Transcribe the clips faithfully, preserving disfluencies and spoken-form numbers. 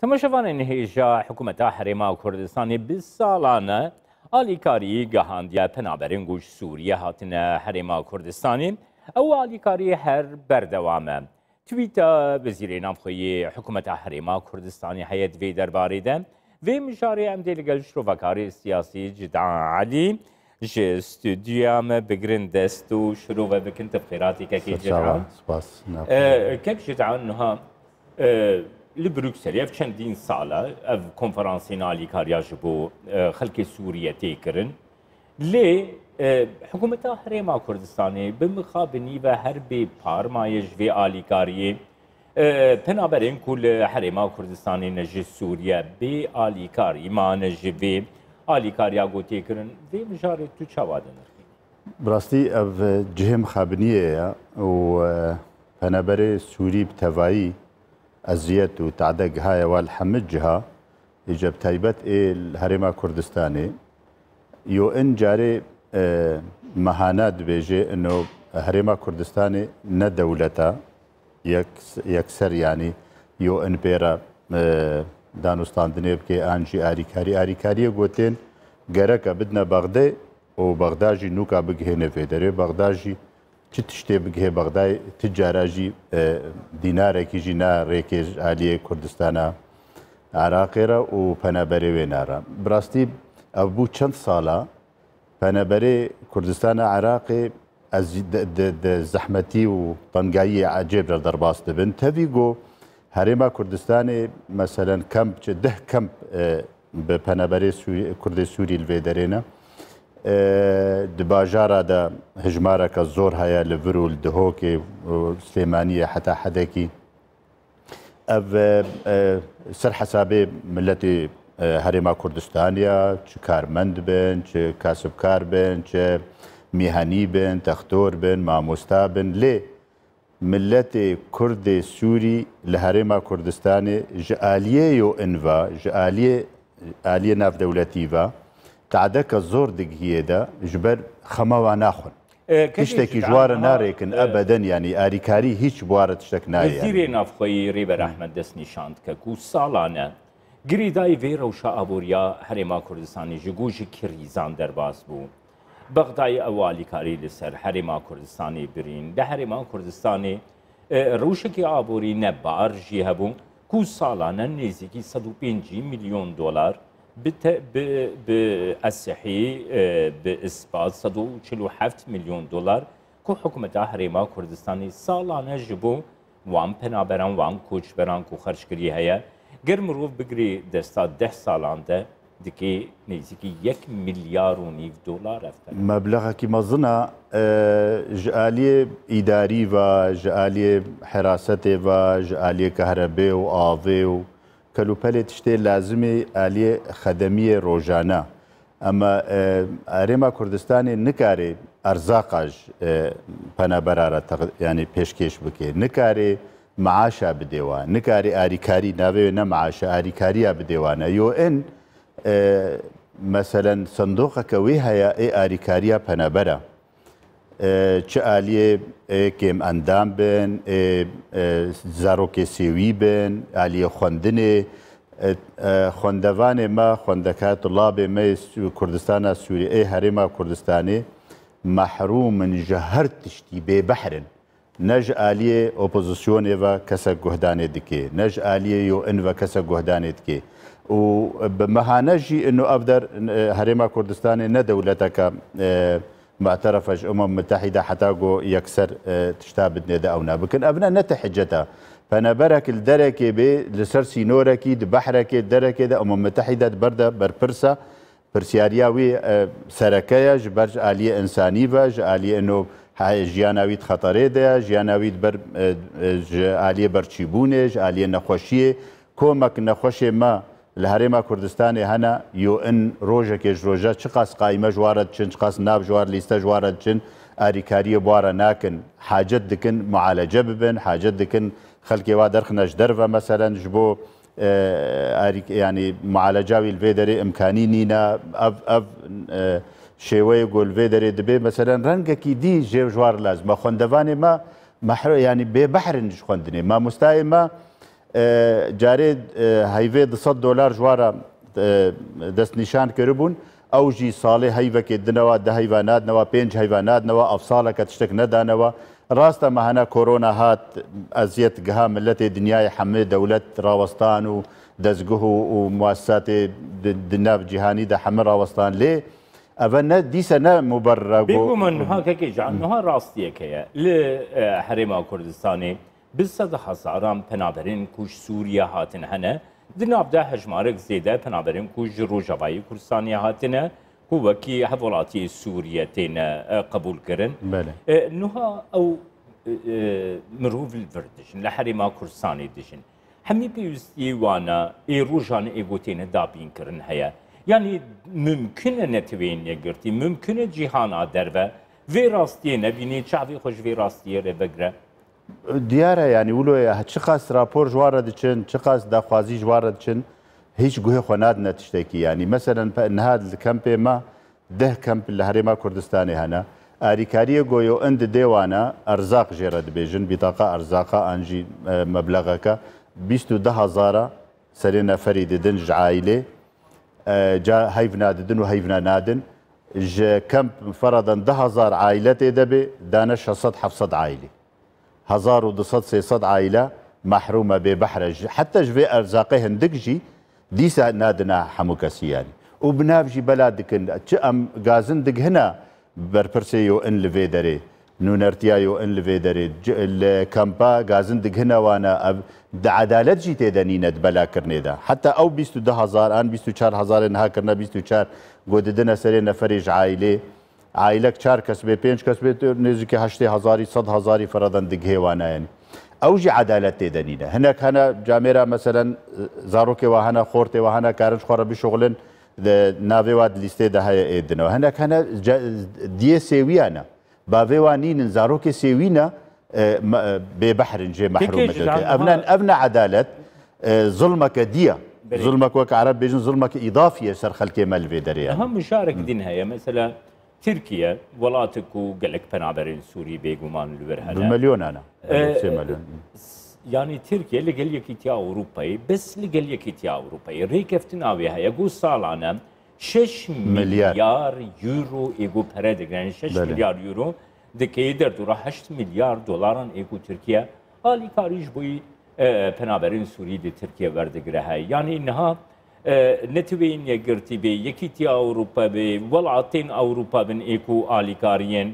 Temaşevanên hêja, Hikûmeta Herêma Kurdistanê bi salan e alîkarî gihandiye penaberên ku ji Sûriye hatine Herêma Kurdistanê. Ew alîkarî her berdewam e. Twîta Wezîrê Navxwe yê Hikûmeta Herêma Kurdistanê heye di vê derbarê de. Vê mijarê em dê li gel şrovekarê siyasî Cidan Elî ji stûdyoya me bigirin dest û şirove bikin. Te bi xêratî kekê Cidan. Spas. E, kek Cidan, niha e, li Brukselê ev çendîn sal e, ev konferansên alîkariya ji bo, e, xelkê Sûriye tê kirin. Lê, e, Hikûmeta Herêma Kurdistanê bi mixabinî ve her bê par maye ji vê alîkariyê. E, penaberên ku li Herêma Kurdistanê ne ji Sûriye bê alîkarî mane ji vê alîkariya ku tê kirin. Vê mijarê tu çawa dinirxî? Bi rastî ev cihê mixabiniyê ye û, e, penaberê Sûrî bi tevayî eziyet û tade gihaye wa li hemî ciha, îca bi taybet ê li Herêma Kurdistanê. Yo in carê, e, mehana dibêje ino Herêma Kurdistanê ne dewleta yek, yekser, yanî yo in pê re, e, danûstandinê bike an jî arîkarî. Arîkariyê gotên gereke bidine Bexdê û Bexda jî nûka bigihêne vê derê. Bexda jî çi tiştê bigihê Bexdayê, ti cara jî, e, dînarekî jî na rêkê ji aliyê Kurdistana Iraqê re û penaberê wê nara. Bi rastî ev bû çend sala penaberê Kurdistana Iraqê ez jî di, di, di zehmetî û tengayiyê ecêb re derbas dibin. Tevî ku Herêma Kurdistanê, meselen, kemp, çi deh kemp, e, bi penaberê Sûrî, Kurdê Sûrî li vê derê ne. E, di bajara de hijmareke zor heye, li vir û li Dihokê û Silêmaniyê heta hedekî. Ev, e, e, ser hesabê miletê, e, Herêma Kurdistanê ya, çi karmend bin, çi kasibkar bin, çi mîhanî bin, textor bin, mamosta bin. Lê miletê Kurdê Sûrî li Herêma Kurdistanê ji aliyê yo in ve, ji aliyê, aliyê navdewletî ve, tadeke zor digihiyê de ji ber xema wa naxwin. E, kekê Tiştekî ji ji wan re niha, narêkin, e, ebeden, yanî arîkarî hîç ji wan re tiştek nayê, yanî. Wezîrê Navxweyî Rêber Ehmed destnîşan dike ku salane girêdayî vê rewşa aboriya Herêma Kurdistanê ji ku ji krîzan derbas bû. Bexdayê ew alîkarî li ser Herêma Kurdistanê birîn. Li Herêma Kurdistanê, e, rewşekî aborî ne bar jî hebû ku salane nêzîkî sed û pêncî milyon dolar bi te-, bi, bi esihî, e, bi ispat sed û çil û heft milyon dolar ku hikûmeta Herêma Kurdistanê salane ji bo wan penaberan, wan koçberan ku xerckirî heye, ger mirov bigirê desta deh salan de, dike nêzîkî yek milyar û nîv dolar ev pere. Meblexekî mezin e, e, ji aliyê îdarî ve, ji aliyê herasetê ve, ji aliyê kahrebê û avê û kelûpelê tiştê lazimî aliyê xedemiyê rojane. Ema, e, Herêma Kurdistanê nikarê erzaqa ji, e, penabera re teq-, yanî pêşkêş bike. Nikarê meaşa bidê wa. Nikarê arîkarî, navê wê ne meaşe, arîkariya bidê wan e. Yo in, e, meselen, sindoqeke wê heye ê arîkariya penabera. E, çi aliyê, e, kêm endam bin, e, e, zarokê sêwî bin, aliyê xwendinê, e, e, xwendevanê me, xwendeka tulabê me yê Sû-, Kurdistana Sûrî, ê Herêma Kurdistanê mehrûm in ji her tiştî, bêbehr in. Ne ji aliyê opozisyonê ve kesek guhdanê dike, ne ji aliyê yo in ve kesek guhdanê dike. Û bi mehane jî ino ev der, e, Herêma Kurdistanê ne dewleteke, e, mu'teref e ji Umem Mutehîde heta ku yekser, e, tişta bidinê de ew nabikin. Ev ne, ne tehecet e. Penaberek li derekê bê, li ser sînorekî, di behrekê, derekê de Umem Mutehîde di ber de berpirs e. Pirsiyariya wî, e, sereke ye, ji ber ji aliyê însanî ve, ji aliyê ino he-, jiyana wî di xeterê de ye, jiyana wî di ber, e, e, ji aliyê berçîbûnê, ji aliyê nexweşiyê. Komek nexweşê me li Herêma Kurdistanê hene, yo in rojekê ji roja çiqas qayme ji wan re diçin, çiqas nav ji wan, lîste ji wan re diçin, arîkariyê bi wan re nakin. Hacet dikin mualece bibin, hacet dikin xelkê wa derxine ji derve, meselen ji bo, e, arîk-, yanî mualeca wî li vê derê imkanî nîne. Ev, ev, e, şêweyê ku li vê derê dibe, meselen rengekî dî jê ji wan re lazim e. Xwendevanê me mehru-, yanî bêbehr in ji xwendinê. Mamostayê me, E, carê, e, heyvê du sed dolar ji wan re, e, destnîşan kiribûn. Ew jî salê heyvekê dinewa, du heyva nadinewa, pênc heyva nadinewa, ev saleke tiştek nedanewa. Rast e, me hene korona hat, eziyet giha miletê dinyayê hemê dewlet rawestan û dezguh û, û muessesatê di, di nav cîhanî de hemî rawestan. Lê eve ne, dîse ne muberrego. Bêguman niha kekê can, niha rastiyek heye. Li, e, Herêma Kurdistanê bi sed hezaran penaberên ku ji Sûriye hatin hene. Di nav de hejmarek zêde penaberên ku ji Rojavayê Kurdistanê hatine, ku wekî hevwelatiyê Sûriye têne, e, qebûl kirin. Belê. E, niha ew, e, e, mirov li vir dijin, li Herêma Kurdistanê dijin. Hemî pêwîstiyê wana ê rojan ê gotêne dabîn kirin heye. Yanî mimkun e neteweyên yekgirtî, mimkun e cîhana derve vê rastiyê nebînî, çavê xwe ji vê rastiyê re vegre. Diyar e, yanî wilo ye, çiqas rapor ji wan re diçin, çiqas daxwazî ji wan re diçin, hîç guhê xwe nadine tiştekî. Yanî meselen pe-, niha li kempê me deh kemp li Herêma Kurdistanê hene. Alîkariyê ku yo in didê wana, erzaq jê re dibêjin, bîtaqa erzaqa an jî, e, meblexeke bîst û du hezara serê neferî didin ji aîlê. E, ca heyvna didin û heyvna nadin. Ji kemp feradan du hezar aîle tê de bê, dane şeş sed heft sed aîlî. Hezar û du sed sê sed aîle mehrûm e, bêbehr e. Ji, heta ji vê erzaqê hindik jî dîsa nadine hemû kesî yanî. Û bi nav jî bela dikin. Çi em gazin dighina berpirsê yo in li vê derê, nûnertiya yo in li vê derê, ci-, li kempa gazin dighina wana, ev di edalet jî tê de nîne di belakirinê de. Heta ew bîst û du hezar an bîst û çar hezarê niha kirine bîst û çar, go didine serê neferê ji aîlê. Aîlek çar kes bê, pênc kes bê, tu nêzîkî heştê hezarî, sed hezarî feradan digihê wana yanî. Ew jî edalet tê de nîne. Hinek hene camêra meselen zarokê wa hene, xortê wa hene, karin ji xwe re bişuxulin, di navê wa di lîstê de heye ê dine. Hinek hene ce-, diyê sêwiya ne. Bavê wa nînin, zarokê sêwî ne, e, me-, e, bêbehr in, jê mehrûm Peki, dike. Ev ne, ev ne edalet, e, zulmeke diye. Belê. Zulmek wek Ereb bêjin, zulmeke îdafî ye ser xelkê me li vê derê ye. Niha mijarek Hı. din heye. Mesela Tirkiye, welatek ku gelek penaberên Sûrî bêguman li wir Bi hene. milyonan e. E, Sê milyon. s-, yanî Tirkiye li gel Yekîtiya Ewropayê, bes li gel Yekîtiya Ewropayê rêkeftina wê heye ku salane şeş Milyar. milyar euro ê ku pere digre, yani şeş Belê. milyar euro dikeyê derdora heşt milyar dolaran ê ku Tirkiye alîkarî ji bo yî, e, penaberên Sûrî di Tirkiye werdigire heye. Yanî niha, e, Neteweyên Yekgirtî bê, Yekîtiya Ewropa bê, welatên Ewropa bin ê ku alîkariyên,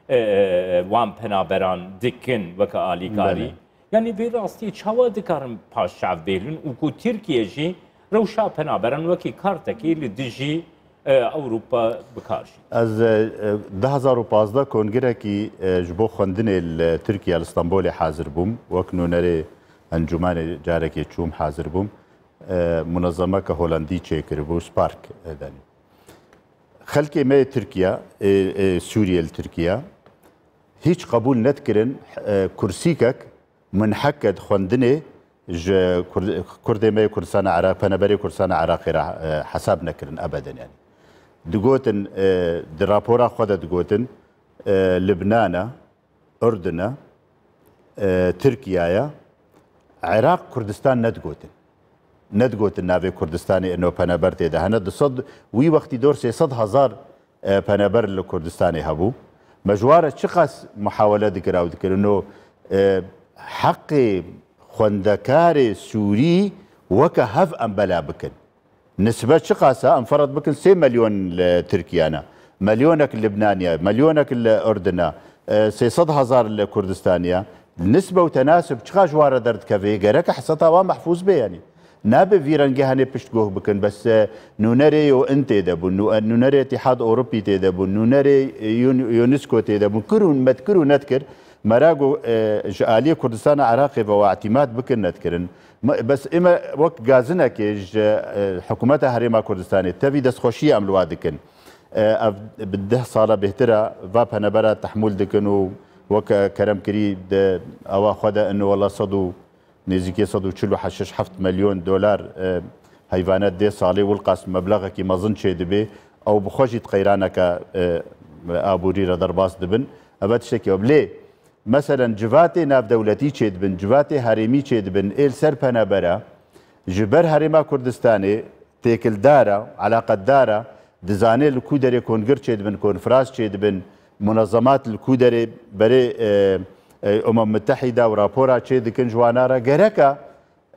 e, e, wan penaberan dikin weke alîkarî. Belê. Yanî vê rastiyê çawa dikarin paşçav bêhlin û ku Tirkiye jî rewşa penaberan wekî kartekê li dijî, e, Ewropa bi kar jî? Ez, e, e, du hezar û pazdeh kongirekî, e, ji bo xwendinê li Tirkiye, li Stenbolê hazir bûm. Wek nûnerê encûmenê carekê çûm, hazir bûm. E, munezemeke Holandî çêkiribû, Spark, e, denî. Xelkê me yê Tirkiye, ê, ê, Sûriye li Tirkiye, hîç qebûl nedikirin, e, kursîkek min heke di xwendinê ji Kurd-, Kurdê me yê Kurdistana Iraq, peneberê Kurdistana Iraqê re, e, hesab nekirin ebeden yanî. Digotin, e, di rapora xwe de digotin, e, Libnan e, Urdun e, e, Tirkiye ye, Iraq, Kurdistan nedigotin. Nedigotin navê Kurdistanê ino peneber tê de hene. Di sed, wî wextî dor sê sed hezar, e, peneber li Kurdistanê hebû. Me ji wan re çiqas muhawele dikir ew dikir. Ino, e, heqê xwendekarê Sûrî weke hev em bela bikin. Nisbe çiqas e? Em ferad bikin sê milyon li Tirkiye ne. Milyonek li Libnaniye, milyonek li Urdun e, e, sê sed hezar li Kurdistaniye. Nisbe û tenasib çiqas ji wan re derdikeve? Gerek heseta wan mehfûz be yanî. Nabe vî rengê henê piştguh bikin, bes, e, nûnerê yo in tê de bûn, nû-, nûnerê Îtîhad Ewropî tê de bûn, nûnerê, e, Yun-, UNESCO tê de bûn. Kir û me dikir û nedikir, me ra got, e, ji aliyê Kurdistana Iraqê ve we îtîmat bikin nedikirin. Me, bes ême wek gazinekê ji, e, hikûmeta Herêma Kurdistanê tevî destxweşiyê em li wa dikin. E, ev bi deh sala bêhtir e, va penebera tehmûl dikin û wek, e, kerem kirî di awa xwe de in wela sed û nêzîkê sed û çil û heşt heft milyon dolar, e, heyvanet dê salê wilqas meblexekî mezin çê dibê. Ew bi xwe jî di qeyraneke, e, aborî re derbas dibin. Ev e tiştekî ew. Lê Meselen civatê navdewletî çêdibin, civatê herêmî çêdibin, ê li ser penebera, ji ber Herêma Kurdistanê têkildar e, eleqetdar e, dizane li ku derê kongir çêdibin, konferans çêdibin, munezemat li ku derê berê, e, e, Umem Mitehîda û rapora çêdikin ji wana re. Gereka,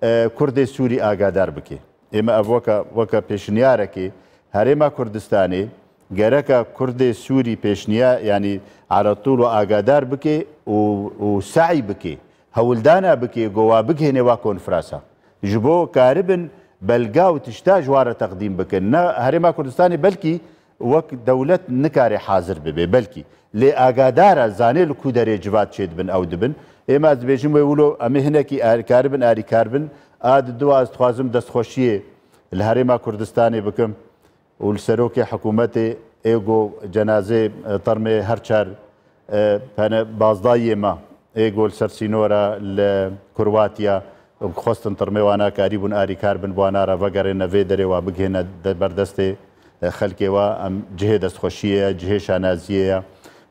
e, Kurdê Sûrî agadar bike. Ême ev weke, weke pêşniyarekê Herêma Kurdistanê gereka Kurdê Sûrî pêşniya, yanî eletûl û agadar bike û, û se'y bike, hewldana bike, go wa bigihêne wa konferansa. Ji bo karibin belga û tişta ji wan re teqdîm bikin. Ne Herêma Kurdistanê belkî wek dewlet nikare hazir bibe, belkî. Lê agadar e, zanê li ku derê civat çêdibin, ew dibin. Ême ez dibêjim wê wilo, em ê hinekî ar-, karibin, arîkar bin. A di dua ez dixwazim destxweşiyê li Herêma Kurdistanê bikim û li serokê hikûmetê ê go cenazê, e, termê her çar, e, pene bazdayiyê me ê go li ser sînora li Kurwatiya xwestin termê wana karî bûn arîkar bin, bi wana re vegerêne vê derê wa bigihêne de-, ber destê, e, xelkê wa. Em cihê destxweşiyê ye, cihê şanaziyê ye.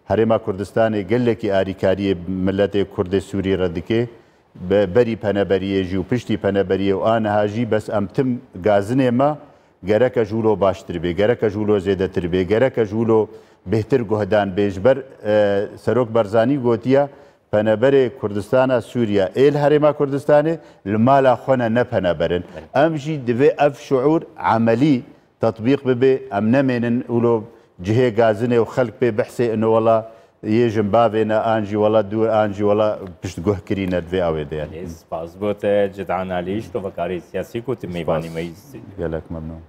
Herêma Kurdistanê gelekî arîkariyê miletê Kurdê Sûrî re dike. Be-, berî peneberiyê jî û piştî peneberiyê û aniha jî bes em tim gazinê me gereke ji wilo baştir bê, gereke ji wilo zêdetir bê, gereke ji wilo bêhtir guhdan bê. Ji ber, e, Serok Barzanî gotiye, peneberê Kurdistana Sûriye ê li Herêma Kurdistanê li mala xwe ne, ne peneber in. Em jî divê ev şuûr emelî tetbîq bibe, em nemênin wilo cihê gazinê û xelk pê bihsê ino wela yê jin bavê ne, an jî wela dûr, an jî wela piştguh kirîne, divê ew ê de yani. Belê, spas bo te Cidan Alî, şrovekarê siyasî ku tu mêvanî me yî stûdyo. Gelek memnun.